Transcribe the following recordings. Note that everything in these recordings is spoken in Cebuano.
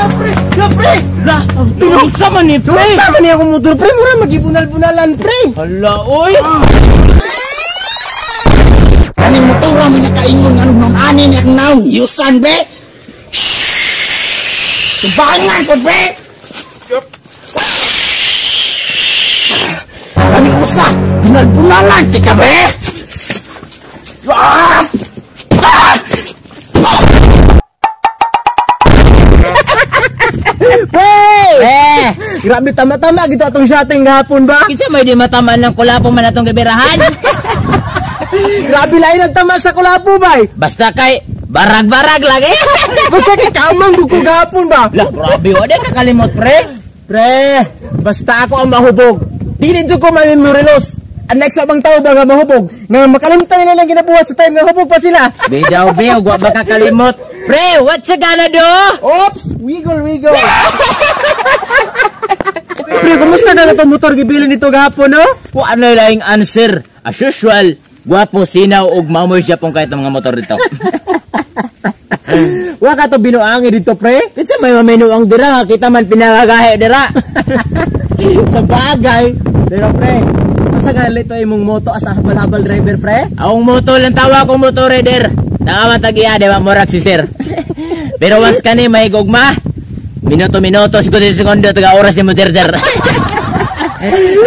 motor, pre. La, pre. La, tinungsa man ni pre. Unsa man ni akong motor, pre? Mura magibunal-bunalan, pre. Hala, oy. Kaning motor mo nakaingon nga nung ani ni akong naong yusan be. Tubangan ko be. Kaning usa bunal-bunalan ti ka be. Ah! Ah! Pre! Pre! Grabe tama-tama gito atong shotting gahapon ba? Kinsa may di matamaan ng kulapo man atong gibirahan? Grabe lain ang tama sa kulapo bay. Basta kay barag-barag lagi. Basta kay kamang buko gahapon ba? La, grabe wa di kakalimot pre. Pre, basta ako ang mahubog. Dili jud ko mamimorelos. Unlike sa ubang tao ba nga mahubog, nga makalimutan nila lang ginabuhat sa time nga hubog pa sila. Bidaw be, wa ba kakalimot? Pre, what you gonna do? Oops, wiggle wiggle. Pre, kumusta na itong motor gibilin nito gahapon, no? Wa na laing answer. As usual, gwapo sinaw og mamoy siya pong kahit ang mga motor dito. Wa ka to binuangi dito, pre. Kinsa may maminuang dira, kita man pinagagahe dira. Sa bagay. Pero pre, asa ka ito imong moto as habal-habal driver, pre? Akong moto lang tawa akong moto rider. Tama tag-iya, di ba murag si sir. Pero once kani may gugma, minuto-minuto, segundo-segundo, taga oras ni mo dirder.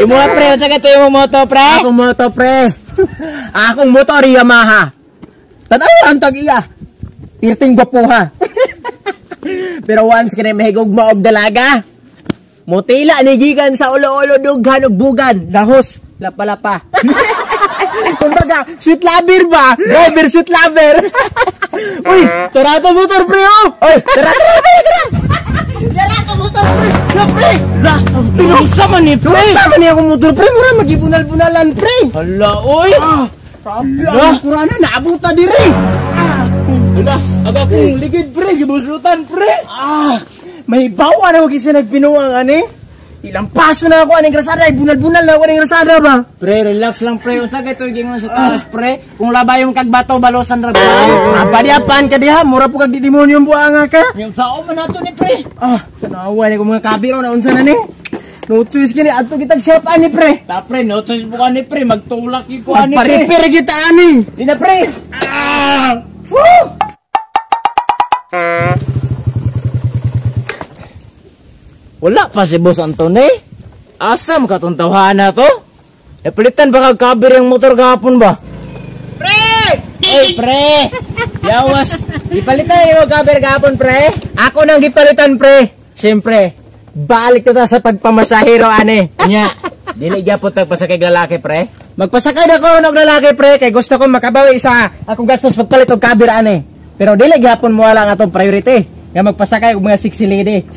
Imo pre, unsa ka to imong moto, pre? Akong moto, pre. Akong motor Yamaha. Tanaw ang tag-iya. Pirting gwapuha. Pero once kani may gugma og dalaga, mutila ni gikan sa ulo-ulo dughan og bugan, lahos, lapa-lapa. Kumbaga, sweet lover ba? Driver sweet lover. Uy, tara to motor pre oh. Oy, tara tara tara tara. Tara to motor pre. La pre. La, tinungsa man ni pre. Unsa man ni akong motor pre? Mura magibunal-bunalan pre. Hala, oy. Ah, grabe ang kurana naabuta diri. Ah. Hala, aga kong ligid pre, gibuslutan pre. Ah, may bawa na wag isa nagbinuang ani. Ilang paso na ako aning grasada, bunal-bunal na ako aning grasada ba? Pre, relax lang pre. Unsa kay tuig ingon sa taas pre? Kung labay yung kagbato balosan ra ba? Sapa diapan ka diha, mura po kag demonyong buanga ka. Yung sao man nato ni pre. Ah, tanawa ni ko mga kabiro na unsa na ni. No choice kini adto kitag shop ani pre. Ta pre, no choice po ka ni pre, magtulak gyud ko ani pre. Magpa-repair kita ani. Di na pre. Ah! Woo! Wala pa si Boss Anton eh. Asam ka tong tawhana to? Napalitan ba kag cover yung motor kahapon ba? Pre! Oy, pre! Yawas! Ipalitan yung cover kahapon, pre! Ako nang gipalitan, pre! Siyempre, balik na ta sa pagpamasahero, ane. Nya, dili gyapon tagpasakay lalaki, pre. Magpasakay na ko og lalaki, pre, kay gusto ko makabawi sa akong gastos pagpalit og cover, ane. Pero dili gyapon mo ang atong priority nga magpasakay og mga sexy lady.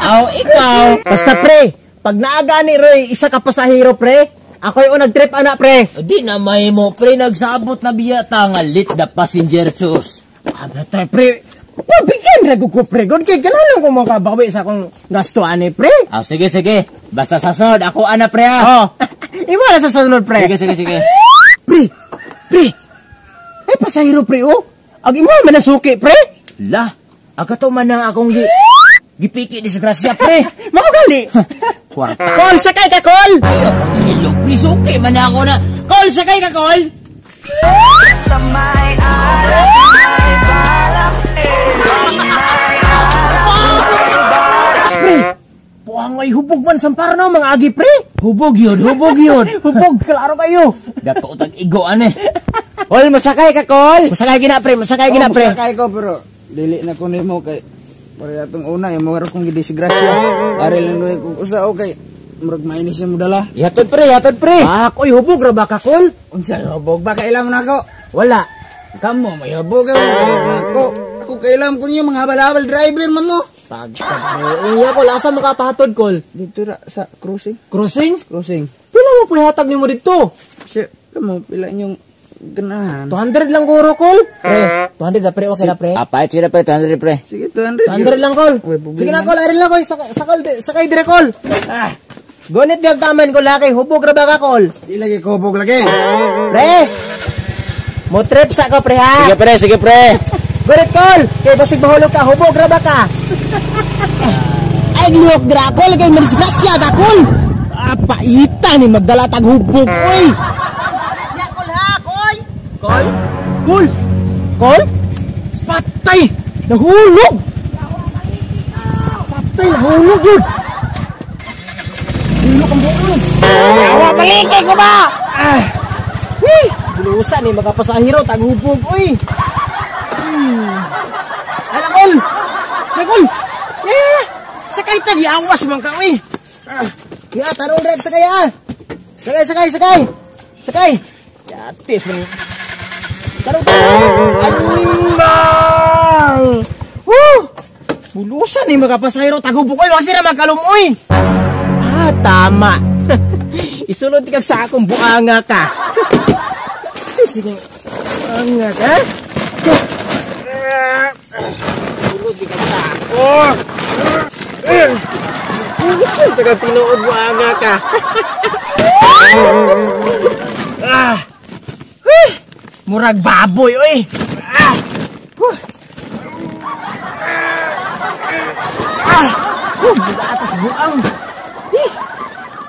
Aw, ikaw. Basta pre, pag naaga ni Roy, isa ka pasahero pre, ako yung nag-trip ana pre. Di na may mo pre, nagsabot na biya ta nga lit the passenger choose. Ano tayo pre, pabigyan ra ko pre, god kay ganahan ko makabawi sa akong gasto ani pre. Aw, sige sige, basta sa sunod ako ana pre ha. Oh, imo na sa sunod pre. Sige sige sige. Pre, pre, ay pasahero pre oh. Ag imo man nasuki pre. La, aga to man ang akong gipiki disgrasya pre. Mao gali. Kwarta. Kol, sakay ka kol. Hello, pre, suki man ako na. Kol, sakay ka kol. Pre, buang ay hubog man sa parno mga agi pre. Hubog yun, hubog yun. Hubog, klaro kayo. Dato tag igo ane. Kol, masakay ka kol. Masakay gina pre, masakay gina pre. Masakay ko pero dili na ko nimo kay para atong una imo ra kong gidisgrasya. Ari lang duwe kung usa okay. Murag mainis mo dala. Yatod pre, yatod pre. Ah, oy hubog ra ba ka kol? Unsa hubog ba kailam nako? Wala. Kamo may hubog ako. Ako kailam ko niyo mga habal-habal driver man mo. Pagka unya ko asa makapahatod kol? Dito ra sa crossing. Crossing? Crossing. Pila mo puhatag nimo didto? Siya, kamo pila inyong ganahan. 200 lang guro kol. Pre, 200 na pre, okay na pre. Apay sila pre, 200 pre. Sige, 200. 200 lang kol. Uy, problema. Sige na kol, ari lang kol, sakay sakay dire kol. Ah. Gunit yung taman ko laki, hubog ra ba ka kol? Di lagi ko hubog lagi. Pre. Mo trip sa ko pre ha. Sige pre, sige pre. Gurit kol! Kay basig mahulog ka, hubog ra ba ka? Ay, glihok dira kol, kay madisgrasya ta kol! Ah, paita ni magdala tag hubog, oy! Ya, kol ha, kol! Kol? Kol? Kol? Patay! Nahulog! Patay, nahulog yun! Hulog ang buong! Awa, paliki ko ba? Ah! Uy! Bulusan ni mga pasahero, tag hubog, oy! Ay, nakol! Nakol! Yeah! Sakay ta, diawas man ka, oy! Ya, tarong drive, sakay ah! Sakay, sakay, sakay! Sakay! Yatis man. Tarong, tarong! Woo! Bulusan ni mga pasahero, taghubog, oy! Wasi ra magkalumoy! Ah, tama! Isulod kag sa akong buanga ka! Sige, buanga ka? Sulod di ka sa ako! Bulusan taga tinuod buanga ka! Ah! Murag baboy, oy! Ah! Ah! Buta atas buang! Ih!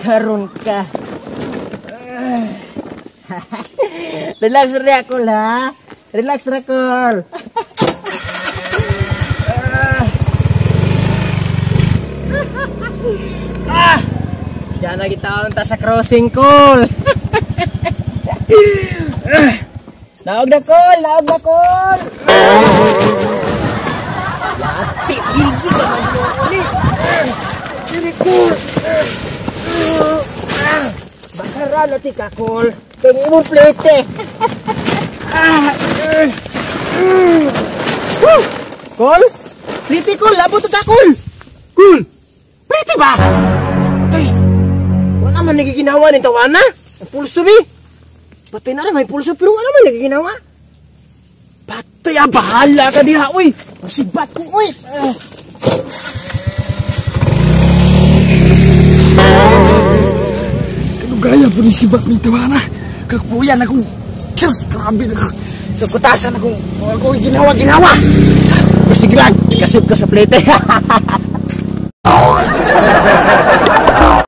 Karon ka! Relax ra kol ha! Relax ra kol! Ah! Diyan na kita ta sa crossing kol! Naog na kol! Naog na kol! Yati! Gigi sa mga ni! Dili kol! Bakara na ti ka kol! Kaya imong plate! Kol? Plate kol! Labot ta kol! Kol! Plate ba? Tay! Wala man nagiginawa ni tawana! Ang pulso bi! Patay na rin, may pulso pero wala man nagiginawa! Patay ah! Bahala ka diha! Uy! Sibat ko! Uy! Kanugaya po ni sibat ni tawana! Kakpuyan akong... Diyos! Grabe na! Kakutasan akong... Ako ginawa! Sige lang! Ikasip ko sa plate!